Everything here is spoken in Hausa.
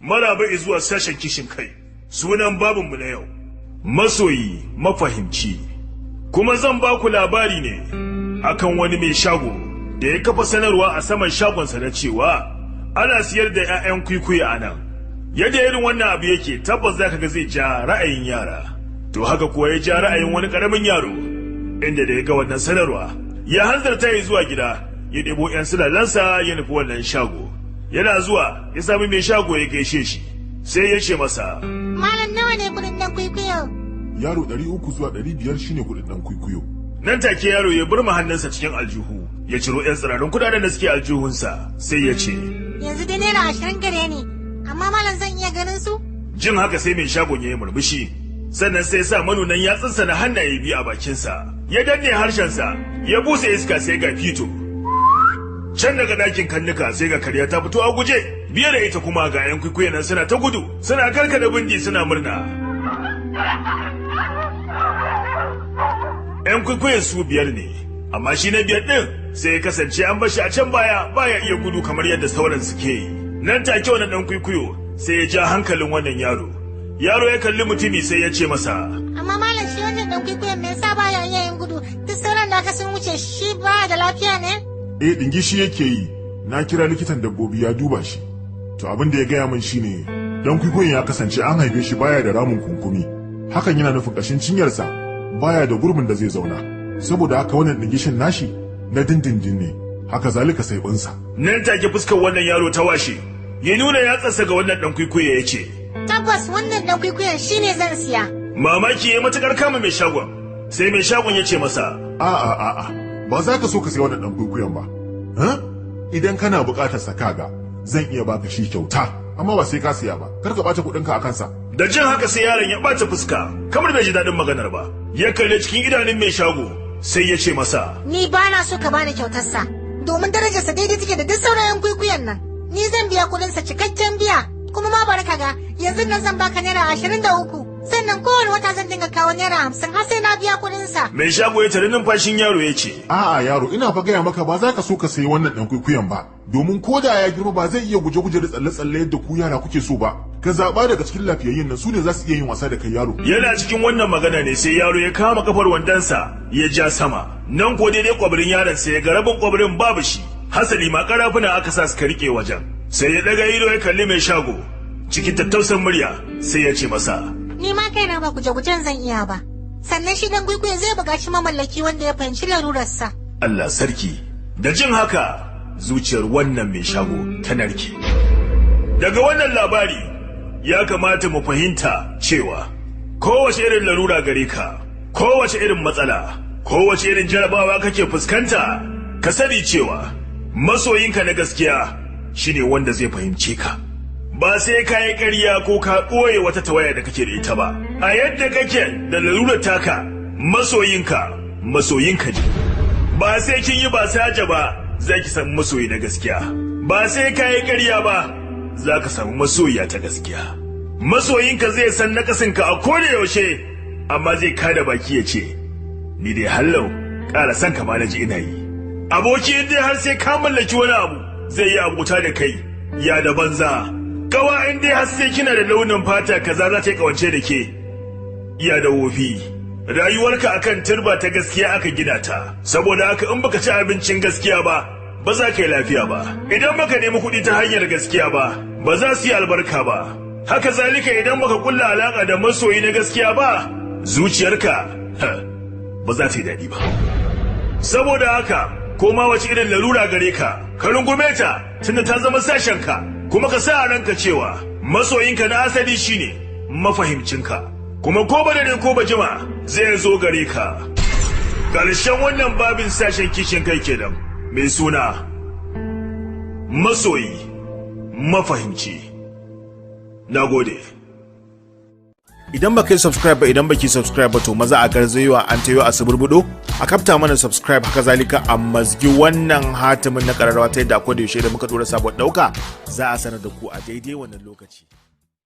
Maraba zuwa sashen kishin kai. Sunan babinmu na yau, masoyi mafahimci. Kuma zan ba ku labari ne akan wani mai shago da ya kafa sanarwa a saman shagonsa na cewa ana siyar da 'ya'yan kwikwiyo a nan. Yadda irin wannan abu yake, tabbas za ka ga zai ja ra'ayin yara. To haka kuwa ya ja ra'ayin wani ƙaramin yaro, inda da ya ga wannan sanarwa, ya hanzarta ya zuwa gida, ya ɗebo 'yan sulalensa, ya nufi wannan shago. Yana zuwa ya sami mai shago, ya gaishe shi, sai ya ce masa, Malam, nawa ne kudin dan kwikwiyo? Yaro, 300 zuwa 500 shine kuɗin ɗan kwikwiyo. Nan take yaro ya burma hannunsa cikin aljihu, ya ciro 'yan tsirarin kudaden da suke aljihunsa, sai ya ce, Yanzu dai ₦20 gare ni, amma malam, zan iya ganin su? Jin haka sai mai shagon ya yi murmushi, sannan sai sa manunan yatsunsa na hannaye biyu a bakinsa, ya danne harshensa, ya busa iska, sai ga fito. Can daga ɗakin kannuka sai ga karya ta fito a guje, biye da ita kuma ga 'yan kwikwiyo nan suna ta gudu, suna karkada bindi, suna murna. 'Yan kwikwiyon su biyar ne, amma shi na biyar ɗin sai ya kasance an bashi a can baya, baya iya gudu kamar yadda sauran suke yi. Nan take wannan ɗan kwikwiyo sai ya ja hankalin wannan yaro. Yaro ya kalli mutumi, sai ya ce masa, Amma malam, shi wannan dan kwikwiyon, me yasa baya iya yin gudu? Duk sauran da aka sun wuce shi, baya da lafiya ne? Eh, ɗingishi yake yi. Na kira likitan dabbobi ya duba shi. To abin da ya gaya min shine dan kwikwiyon ya kasance an haife shi baya da ramin kunkumi. Hakan yana nufin ƙashin cinyarsa baya da gurbin da zai zauna. Saboda haka wannan ɗingishin nashi na dindindin ne. Haka zalika saiɓinsa. Nan take fuskar wannan yaro ta washe, ya nuna yatsarsa ga wannan ɗan kwikwiyo ya ce, Tabbas wannan dan kwikwiyon shine zan siya. Mamaki ya matukar kama mai shagon, sai mai shagon ya ce masa, A'a, a'a, ba za ka so ka sayi wannan ɗan kwikwiyon ba. Ha? Idan kana buƙatar sa, kaga, zan iya baka shi kyauta, amma ba sai ka siya ba. Kar ka ɓata kuɗinka a kansa. Da jin haka sai yaron ya ɓata fuska, kamar bai ji daɗin maganar ba. Ya kalli cikin idanun mai shago, sai ya ce masa, Ni ba na so ka bani kyautarsa, domin darajarsa daidai take da duk sauran 'yan kwikwiyon nan. Ni zan biya kuɗinsa cikakken biya, kuma ma bari ka ga, yanzu nan zan baka ₦23. Sannan kowane wata zan dinga kawo ₦50 har sai na biya kuɗinsa. Mai shago ya tari numfashin yaro ya ce, A'a yaro, ina fa gaya maka, ba za ka so ka sayi wannan ɗan kwikwiyon ba, domin ko da ya girma ba zai iya guje-guje da tsalle-tsalle yadda ku yara kuke so ba. Ka zaɓa daga cikin lafiyayyun nan, su ne za su iya yin wasa da kai, yaro. Yana cikin wannan magana ne sai yaro ya kama kafar wandonsa ya ja sama. Nan ko daidai kwabirin yaron sai ya ga rabin kwabirin babu shi. Hasali ma karafuna aka sa suka rike wajen. Sai ya daga ido ya kalli mai shago. Cikin tattausan murya sai ya ce masa, Ni ma kaina ba guje-gujen zan iya ba. Sannan shi dan kwikwiyo zai buƙaci mamallaki wanda ya fahimci larurarsa. Allah sarki. Da jin haka zuciyar wannan mai shago ta narke. Daga wannan labari ya kamata mu fahimta cewa kowace irin larura gare ka, kowace irin matsala, kowace irin jarabawa kake fuskanta, ka sani cewa masoyinka na gaskiya shine wanda zai fahimce ka. Ba sai ka yi ƙarya ko ka ɓoye wata tawaya da kake da ita ba. A yadda kake da lalurar taka, masoyinka masoyinka ne. Ba sai kin yi ba saja ba za ki samu masoyi na gaskiya. Ba sai ka yi ƙarya ba za ka samu masoyiya ta gaskiya. Masoyinka zai san nakasinka a koda yaushe, amma zai kada baki ya ce, "Ni dai hallau ƙara san ka ma na ji ina yi." Aboki, in dai har sai ka mallaki wani abu zai yi abota da kai, ya da banza. Kawa, in dai har sai kina da launin fata kaza za ta yi kawance da ke, ya da wofi. Rayuwarka akan turba ta gaskiya aka gina ta, saboda haka in baka ci abincin gaskiya ba, ba za ka yi lafiya ba. Idan baka nemi kuɗi ta hanyar gaskiya ba, ba za su yi albarka ba. Haka zalika idan baka kulla alaka da masoyi na gaskiya ba, zuciyarka ha, ba za ta yi daɗi ba. Saboda haka ko ma wace irin larura gare ka, ka rungume ta tunda ta zama sashenka, kuma ka sa a ranka cewa masoyinka na asali shine mafahimcinka, kuma ko ba dare ko ba jima zai zo gare ka. Ƙarshen wannan babin sashen kishin kai kenan, mai suna masoyi mafahimci. Na gode. Idan baka yi subscribe ba, idan baki subscribe ba, to maza a garzayewa an tayo a suburbudo a kafta mana subscribe. Haka zalika a mazgi wannan hatimin na kararrawa ta yadda akwai da yaushe da muka dora sabon dauka za a sanar da ku a daidai wannan lokaci.